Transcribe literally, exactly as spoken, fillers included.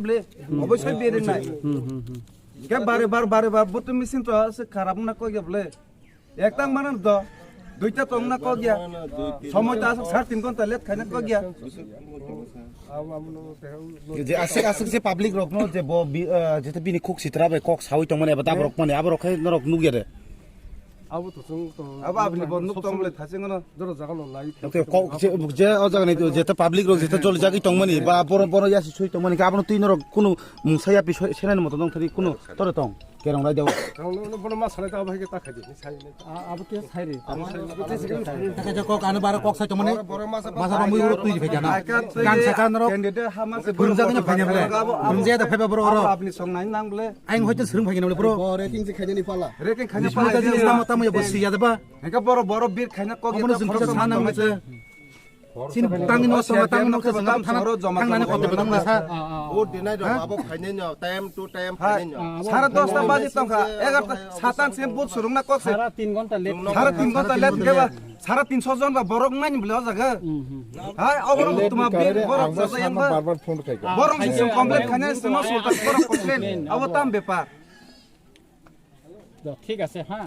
Bole, obosoi bere nai. Hmm, hmm, hmm. Ke bare bar, bare bar, button machine to se kharap na kok ya bole. Ek tang mana do, duita tong na kok ya. Somoi ta asuk sar tin ghonta let khaina kok ya. Je asik asik je public rok no je bo bi, ah, jete bini khuk sitra bai kok sawi tong mani eba dabrok mani aborok khai norok nuk ya de. Abo to chwng to Abo aboni bo nuk tong bole thaching no. Jora jaga lo lai. Oke, kok je, je o jaga ni jete public rok jete jol jagwi tong mani ba boro boro yasi sui tong mani abono twi norok kunu mungsa ya pi senani moto dong thani kunu tore tong. Kerong rai deo. Ang no, no, bono ma sanai ta bai ke ta khai di, ni sai ni. A, abo ke sai re. Abo sai ni. Kaka je kok ano bara kok sai tongmani. Boro, boro masa Masa ba mui uro tui phai jana. Ai ka tui Gan sakha norok. Candidate hama se Burung jaga ni phai na bole. Abo, abo, Burung jaga phai ba boro oro. Abo apni song nai nang bole. Aing hoite srung phai na bole boro. Bo rating se khai ni pala. Rating khai ni Bisma pala. Jaga ni nama tamu ya bosi ya ba. Hengka boro, boro bir khai na kok Omo ya no ta jung khorok khorok sana tong mo se. Sini tangni no song tangni no song tang nani kote tang nasa. Vote dinai rok abo phainai no, time to time phainai no. Sara dosta baji tongkha, egarta satan se vote surung na kok se. Sara tin ghonta late. Sara tin ghonta late ke ba, sara tin so jon ba borok nai ni bole o jaga. Hai, obo no tuma bir borok sa yang ba. Bar bar phone khai. Borok se complain khane se no sultan borok complain. Abo tam bepar. Thik ase ha.